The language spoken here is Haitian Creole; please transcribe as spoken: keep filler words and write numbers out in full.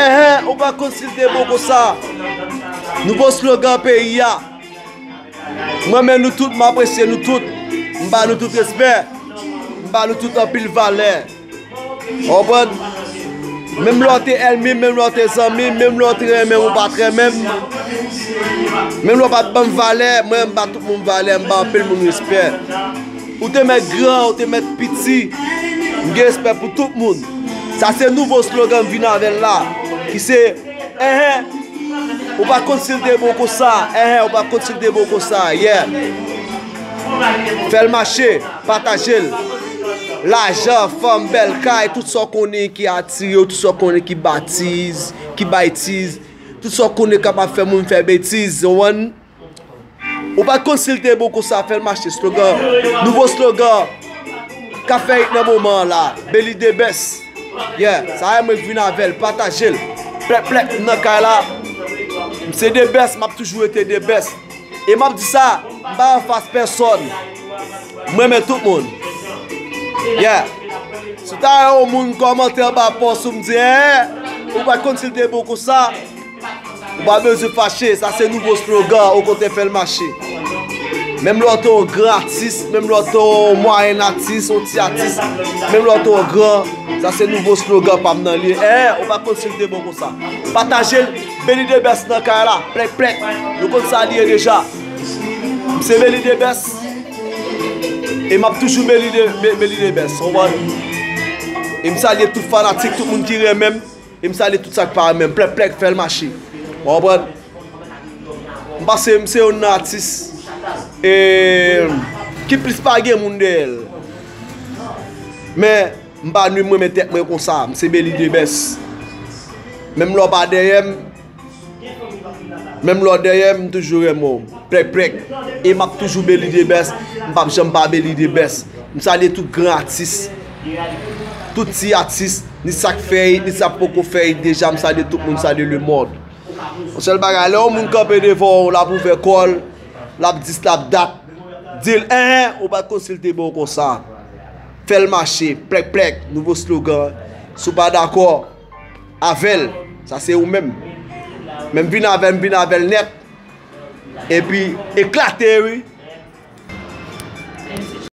Enhen, ou pa konn si l te bon konsa. Nouvo slogan peyi a. Mwen men nou tout, m apresye nou tout. M ba nou tout respè. M ba nou tout anpil valè. Ou konprann? Menm lè w te ènmi m, menm lè w te zanmi m, menm lè w te renmen m ou pa t renmen m, menm lè w pa t ban m valè, mwen m ba tout moun valè, m ba anpil moun respè. Ou te mèt gran, ou te mèt piti, m gen respè pou tout moun. Sa se nouvo slogan m vin avè l la, ki se, enhen, ou pa konn si l te bon konsa, enhen, ou pa konn si l te bon konsa, yeah. Fè l mache, pataje l. Lajan, fanm, bèl kay, tout sa w konnen ki atire w, tout sa w konnen ki batiz, ki bay tiz, tout sa w konnen kapab fè moun fè betiz, ou konprann? Ou pa t konn si l te bon konsa, fè l mache. Slogan, nouvo slogan k ap fè hit nan moman an la, Belly the best. Yeah, sa a mwen k vin avè l, pataje l. Plèk, plèk, m nan kay la. M se the best, m ap toujou rete the best. E m ap di sa, m pa anfas pèsòn. M renmen tout moun. Yeah. Si w ta wè yon moun kòmante anba pòs ou, m di, en, ou pa t konn si l te bon konsa. Ou pa bezwen fache, sa se nouvo slogan, okontrè fè l mache. Menm lè w te yon gran atis, menm lè w te yon mwayen atis, yon ti atis, menm lè w te yon gran, sa se nouvo slogan pa m nan li. En, ou pa t konn si l te bon konsa. Pataje l, Belly the best nan kay la, plèk plèk, nou konn sa li ye deja. M se Belly the best, e m ap toujou Belly the, Be- Belly the best, ou konprann? E m salye tout fanatik, tout moun ki renmen m. E m salye tout sa k pa renmen m. Plèk plèk, fè l mache. Ou konprann? M panse m se youn nan atis, e, ki plis pa gen moun dèyè l. Men, m pa nwi, m renmen tèt mwen konsa. M se Belly the best. Menm lè w pa dèyè m, menm lè w dèyè m, m toujou renmen w. Plèk plèk. E m ap toujou Belly the best. M p ap janm pa Belly the best. M salye tout gran atis. Tout ti atis, ni sa k fè hit, ni sa k poko fè hit deja, m salye tout moun, salye lemonn. Yon sèl bagay, lè yon moun kanpe devan w, l ap ouvè kò l, l ap dis, l ap dat, di l, enhen, ou pa t konn si l te bon konsa. Fè l mache, plèk plèk, nouvo slogan. Si w pa dakò avè l, sa se ou menm. Men m vin avè l, m vin avè l nèt. Epi, eklate, wi.